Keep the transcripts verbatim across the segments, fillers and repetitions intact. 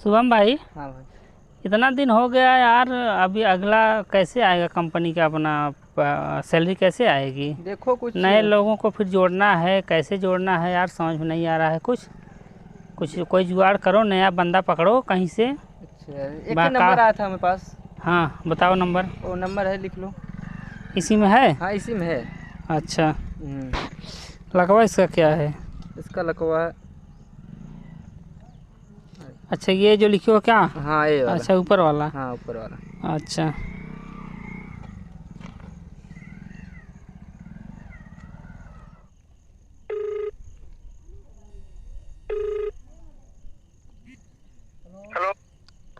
शुभम भाई, हाँ भाई। इतना दिन हो गया यार, अभी अगला कैसे आएगा कंपनी का अपना, प-, सैलरी कैसे आएगी? देखो, कुछ नए लोगों को फिर जोड़ना है, कैसे जोड़ना है यार, समझ में नहीं आ रहा है कुछ। कुछ, कोई जुगाड़ करो, नया बंदा पकड़ो कहीं से। अच्छा, एक बा-, नंबर का- आया था हमारे पास। हाँ, बताओ नंबर। वो नंबर है, लिख लो। इसी में है? हाँ, इसी में है। अच्छा। हम्म। लकवा इसका क्या है? इसका लकवा अच्छा, ये जो लिखे हो क्या? हाँ, ये वाला। अच्छा, ऊपर वाला। हाँ, ऊपर वाला। अच्छा। हेलो।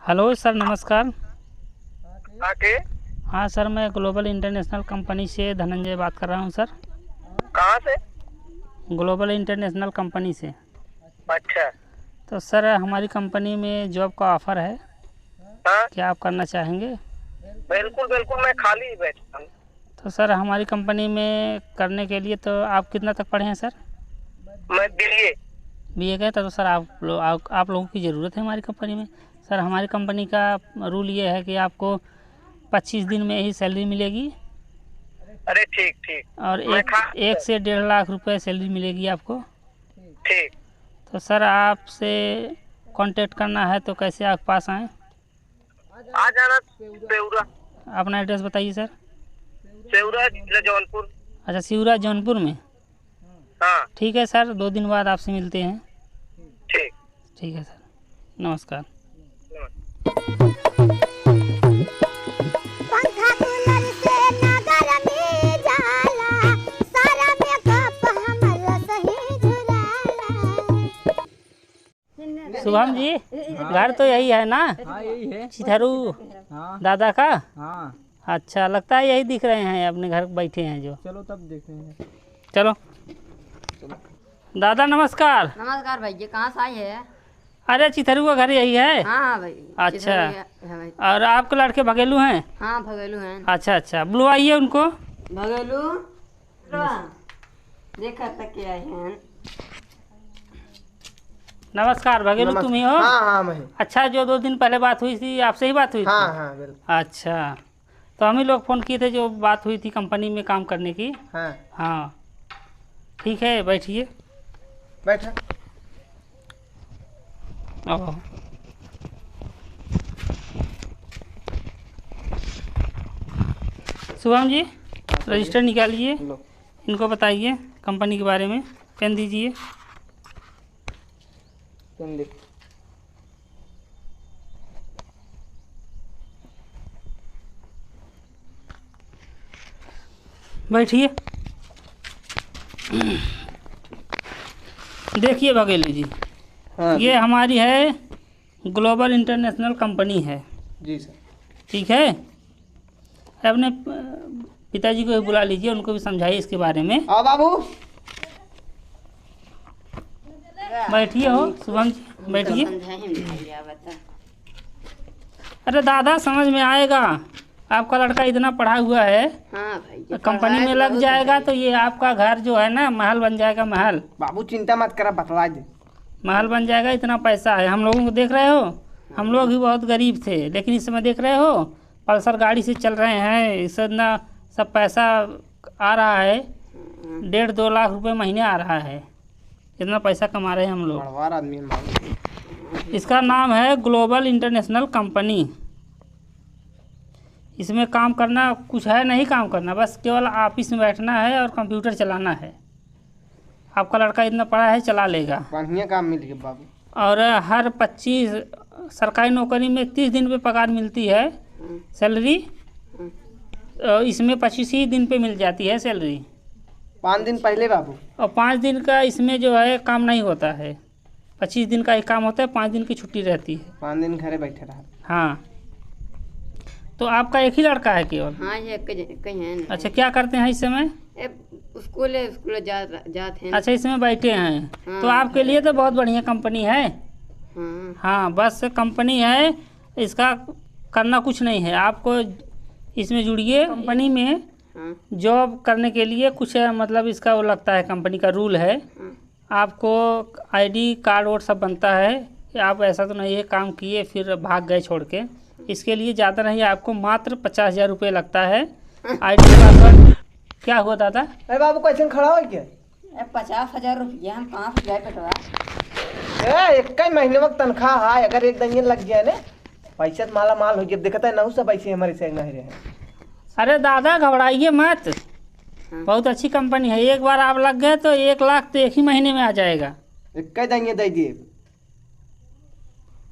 हेलो सर, नमस्कार। हाँ, के? हाँ सर, मैं ग्लोबल इंटरनेशनल कंपनी से धनंजय बात कर रहा हूँ सर। कहाँ से? ग्लोबल इंटरनेशनल कंपनी से। अच्छा। तो सर, हमारी कंपनी में जॉब का ऑफर है। हाँ। क्या आप करना चाहेंगे? बिल्कुल, बिल्कुल, मैं खाली ही बैठा हूँ। तो सर, हमारी कंपनी में करने के लिए तो आप कितना तक पढ़े हैं सर? मैं बीए। बीए के, तो सर, आप लो-, आप, आप लोगों की ज़रूरत है हमारी कंपनी में। सर, हमारी कंपनी का रूल ये है कि आपको पच्चीस दिन में ही सैलरी मिलेगी। अरे ठीक, ठीक। और मैं एक, खा- एक से डेढ़ लाख रुपए सैलरी मिलेगी आपको। ठीक। तो सर, आपसे कॉन्टैक्ट करना है तो कैसे आपके पास आएँ? आ जाना सेवरा। अपना एड्रेस बताइए सर। सेवरा, जिला जौनपुर। अच्छा, सेवरा जौनपुर में। हाँ। ठीक है सर, दो दिन बाद आपसे मिलते हैं। ठीक। ठीक है सर, नमस्कार। नमस्कार। पंखा कूलर से ना गरमी जाला, सारा मेकअप हमर सही झुराला। शुभम जी, हाँ। घर तो यही है ना? हाँ, यही है। चिथरू हाँ। दादा का? हाँ। अच्छा, लगता है यही दिख रहे हैं, अपने घर बैठे हैं जो। चलो तब देखते हैं। चलो। चलो। दादा नमस्कार। नमस्कार भाई जी, कहाँ से आए हैं? अरे, चिथरू का घर यही है? हाँ, हाँ भाई, अच्छा। चिथरू का है भाई। और आपके लड़के भगेलू हैं? हाँ, भगेलू हैं। अच्छा, अच्छा, बुलवाइए उनको। भगेलू, देखा तक के आए हैं। नमस्कार, भगेलू नमस्कार। तुम ही हो? हाँ, हाँ, मैं ही। अच्छा, जो दो दिन पहले बात हुई थी, आपसे ही बात हुई थी? हाँ, हाँ, बिल्कुल। अच्छा, तो हम ही लोग फोन किए थे, जो बात हुई थी कंपनी में काम करने की। हाँ। हाँ, ठीक है, बैठिए। बैठा। ओहो। शुभम जी, हाँ, रजिस्टर निकालिए। लो। इनको बताइए कंपनी के बारे में, पेन दीजिए। पेन दे। बैठिए। देखिए भगेलू जी, हाँ, ये जी। हमारी है, ग्लोबल इंटरनेशनल कंपनी है। जी सर। ठीक है, अपने, अ, पिताजी को भी बुला लीजिए, उनको भी समझाइए इसके बारे में। आओ बाबू। बैठिए हो शुभम जी, बैठिए। समझाइए ना भैया, बता। अरे दादा, समझ में आएगा, आपका लड़का इतना पढ़ा हुआ है, हाँ भाई, ये कंपनी पढ़ाई में लग बहुत जाएगा है। तो ये आपका घर जो है ना, महल बन जाएगा, महल। बाबू चिंता मत करा, बतला दे। महल बन जाएगा, इतना पैसा है। हम लोगों को देख रहे हो, हम लोग भी बहुत गरीब थे, लेकिन इस समय देख रहे हो, पल्सर गाड़ी से चल रहे हैं, इससे इतना सब पैसा आ रहा है, डेढ़ दो लाख रुपए महीने आ रहा है, इतना पैसा कमा रहे हैं हम लोग। बड़वार आदमी हम भाई। इसका नाम है ग्लोबल इंटरनेशनल कंपनी। इसमें काम करना कुछ है नहीं, काम करना बस केवल ऑफिस में बैठना है और कंप्यूटर चलाना है। आपका लड़का इतना पढ़ा है, चला लेगा। बढ़िया काम मिल गया बाबू। और हर पच्चीस, सरकारी नौकरी में तीस दिन पे पगार मिलती है, हम्म। सैलरी। हम्म। और इसमें पच्चीस ही दिन पे मिल जाती है सैलरी। पाँच दिन पहले बाबू। और पाँच दिन का इसमें जो है काम नहीं होता है, पच्चीस दिन का ही काम होता है, पाँच दिन की छुट्टी रहती है। पाँच दिन घरे बैठे रहा। हाँ, तो आपका एक ही लड़का है केवल? हाँ, ये एक ज-, एक ही है ना। अच्छा, क्या करते हैं इस समय? ए, स्कूल है, स्कूल जा, जात हैं। अच्छा, इसमें बैठे हैं। हाँ, तो आपके लिए तो बहुत बढ़िया कंपनी है। हाँ। हाँ, बस कंपनी है, इसका करना कुछ नहीं है। आपको इसमें जुड़िए, कंपनी में हाँ। जॉब करने के लिए कुछ, मतलब, इसका वो लगता है, कंपनी का रूल है। हाँ। आपको आईडी कार्ड वोड सब बनता है, कि आप ऐसा तो नहीं है काम किए फिर भाग गए छोड़ के। इसके लिए ज़्यादा नहीं, आपको मात्र पचास हज़ार रुपये लगता है। आईडी पासवर्ड। क्या हुआ दादा? अरे बाबू, कैसे खड़ा हो गया? ए, पचास हजार रुपया हम कहाँ से जाए बेटवा? ए, एक ही महीने में तनख्वाह है, अगर एक दिन लग जाए ने, पैसे तो माला माल हो गया। देखता है ना, सब ऐसे हमारे से नहीं रहे। अरे दादा, घबराइए मत। हाँ। बहुत अच्छी कंपनी है, एक बार आप लग गए तो एक लाख तो एक ही महीने में आ जाएगा। एक ही दिन दे दिए।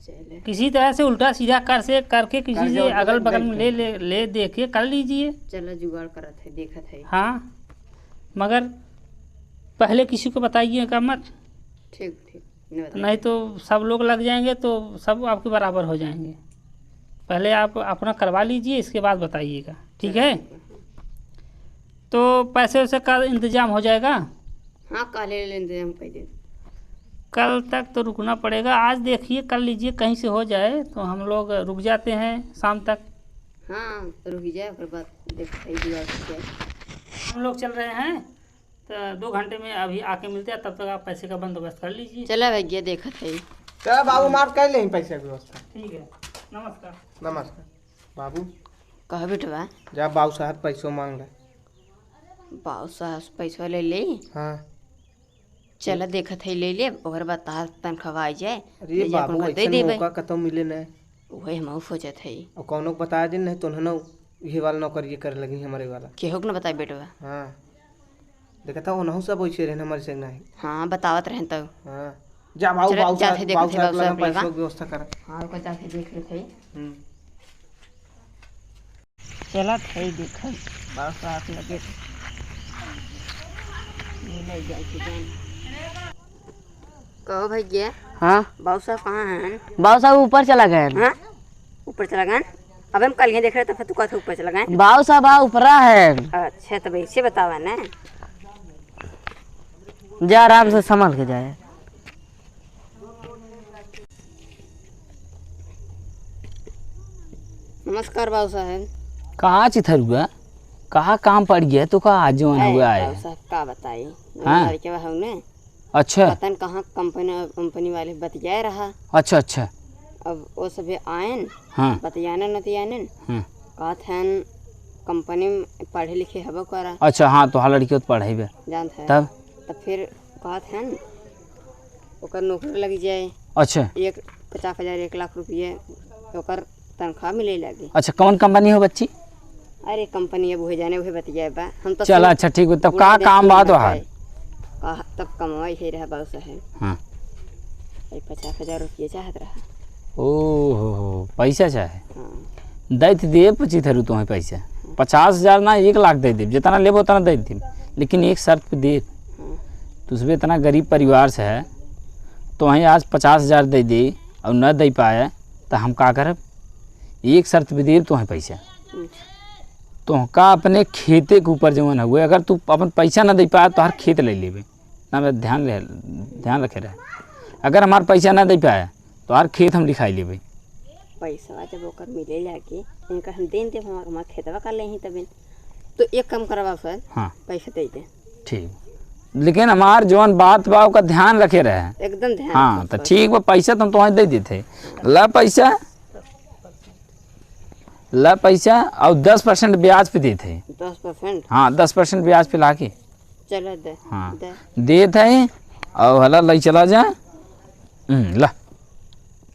चले। किसी तरह से उल्टा सीधा कर से, करके किसी कर से जाओ, अगल बगल में ले, ले, ले दे के कर लीजिए। चलो, जुगाड़ करत है, देखत है। हाँ, मगर पहले किसी को बताइएगा मत। ठीक, ठीक, नहीं बताइए। नहीं तो सब लोग लग जाएंगे तो सब आपके बराबर हो जाएंगे। पहले आप अपना करवा लीजिए, इसके बाद बताइएगा, ठीक है? चलो, ठीक है। तो पैसे वैसे का इंतजाम हो जाएगा? हाँ, काले ले इंतजाम कर दे। कल तक तो रुकना पड़ेगा, आज देखिए, कर लीजिए, कहीं से हो जाए तो हम लोग रुक जाते हैं शाम तक। हाँ, तो रुक जाए, ओकर बाद देखते हैं जुगाड़ हो जाए। हम लोग चल रहे हैं, तो दो घंटे में अभी आके मिलते हैं, तब तक आप पैसे का बंदोबस्त कर लीजिए। चला भैया, देखत है। चला बाबू, माफ कर लें पैसे की व्यवस्था। ठीक है, नमस्कार। नमस्कार। बाबू। कह बेटवा। जा बाबू साहब पैसो मांग ले। बाबू साहब से पैसो ले ले। हाँ। चला देखत है, ले ले, ओकर बाद तहार तनख्वाह आ जाए, अरे ले जा, बाबू, अपन घर दे ऐसन देबे। मौका कतौ मिले न। उहे हमहू सोचत है। और कौनो को बता दे, नहीं तो उन्हें ना, ये वाला नौकरी ये करे लगी हमारे वाला। केहू के न बताई बेटवा। हाँ। देखता हूँ, उनहू सब वैसे रहन हमारे से नहीं। हाँ, बतावत रहन तब। हाँ। जा बाबू, चला, बाबू जात साहब, है, देखत बाबू है, साहब बाबू लगा साहब लगा। पैसों की व्यवस्था कर। हाँ, रुको, जात है, देख लेत है। हम्म। चलत है, देखत, बाबू साहब लगे। ये ले जाए के जान। कहो भैया। हाँ? बाबू साहब कहाँ हैं? बाबू साहब ऊपर चला गए हैं। हाँ? ऊपर चला गए? अब हम कल ही देख रहे, तब तू कहते ऊपर चला गए। बाबू साहब, हाँ, ऊपरा है। अच्छा, तब ऐसे बतावा ना। जा, आराम से संभल के जाए। नमस्कार बाबू साहब। कहाँ चिथरुआ? कहाँ काम पड़ गया तो का आज जवन अरे हुआ है? बाबू साहब, का बताई? हाँ। लड़के बा हऊ ने। अच्छा। पता न कहाँ कंपनी, कंपनी वाले बतियाए रहा। अच्छा, अच्छा। अब वो सभे आयन, हाँ। बतियानन, बतियानन। हाँ। कहत हन, कंपनी में पढ़े लिखे हबो करा। अच्छा, हाँ, तोहार लड़कियो तो पढ़े बे। जानत है। तब? तब फिर कहत हन, ओकर नौकरी लग जाए। अच्छा। एक पचास हजार, एक लाख रुपये ओकर तनख्वाह मिले लागे। अच्छा, कौन कंपनी हो बच्ची? अरे, कंपनी अब उहे जाने, उहे बतिया बा। हम तो चला, सब अच्छा, ठीक बा। तब बूढ़ा का देख काम के बा तो बताए। हाल? का, तब कमवा इहे रहा बाबू साहेब। हाँ। अरे, पचास हजार रुपये चाहत रहा। ओ हो हो, पैसा चाहे? हाँ। दैत देब पच्चीस हरू तुम्हें पैसा। हाँ। पचास हजार ना, एक लाख दे देब, जितना लेबो उतना दे देब, लेकिन एक शर्त पे देब। हाँ। तू सबे इतना गरीब परिवार से है, तो वहीं आज पचास हजार दे दे और न दे पाए, तो हम का करब? एक शर्त पे देब तोहें पैसा। हम्म। तोहका अपने खेते के ऊपर जवन हुए, अगर तू अपन पैसा ना दे पाए, तोहार खेत ले लेबे। ना, मैं ध्यान रहे, ध्यान रखे रहे। अगर हमार पैसा ना दे पाए, तोहार खेत हम लिखाई लेबे। पैसा जब ओकर मिले लागे, इनका हम देन देब, हमार, हमार खेतवा कर लेही तबे। तो एक काम करवा सर, हाँ। पैसा दे दे। ठीक, लेकिन हमार जौन बात बा, ओकर ध्यान रखे रहे। एकदम ध्यान हाँ, रखे तो सर। ठीक बा, पैसा तो हम तोहें दे देते। ला पैसा, ला पैसा और दस परसेंट ब्याज पे देते हैं। दस परसेंट? हाँ, दस परसेंट ब्याज पे लाके। चलो दे, हाँ, दे। देते हैं और हला लई चला जा। हम्म, ला।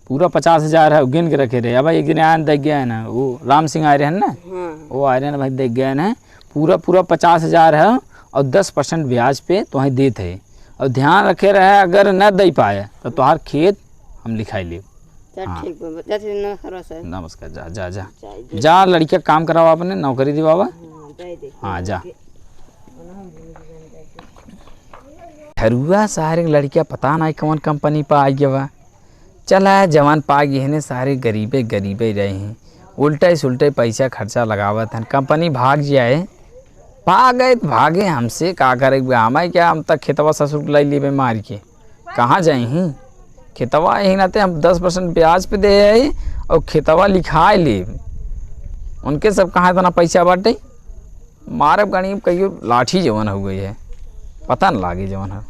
पूरा पचास हजार है, गिन के रखे रहे। अब एक दिन आए न, देख गए ना, वो राम सिंह आए रहे ना, हाँ। वो आए रहे ना भाई, देख गए ना, पूरा, पूरा पचास हजार है और दस परसेंट ब्याज पे तोहें देत है। और ध्यान रखे रहे, अगर न दे पाए, तो तोहार खेत हम लिखाई लेब। चल, हाँ। ठीक बा, जाते हैं, नमस्कार बा सर। नमस्कार, जा, जा, जा। जा, जा। जा, लड़किया काम करावा अपने, नौकरी दिवावा। हाँ, दे दे। हाँ, जा। ओके। ठरुआ सारे लड़किया पता नहीं कौन कंपनी पर आ गया बा। चला, जवान पा गए हैं, सारे गरीबे गरीबे रहे हैं, उल्टे सुल्टे पैसा खर्चा लगावत हैं, कंपनी भाग जाए, भागे त भागे, हमसे का करे, हमें क्या, हम तक खेतवा ससुर के लाई लेबे मार के, कहाँ जाए ही? खेतवा यही नाते हम दस परसेंट ब्याज पे दे आई और खेतवा लिखाए ले, उनके सब कहाँ इतना पैसा बाटे? मारब गाड़ी में कहियो लाठी जवन हो गई है, पता न लागे जवन है।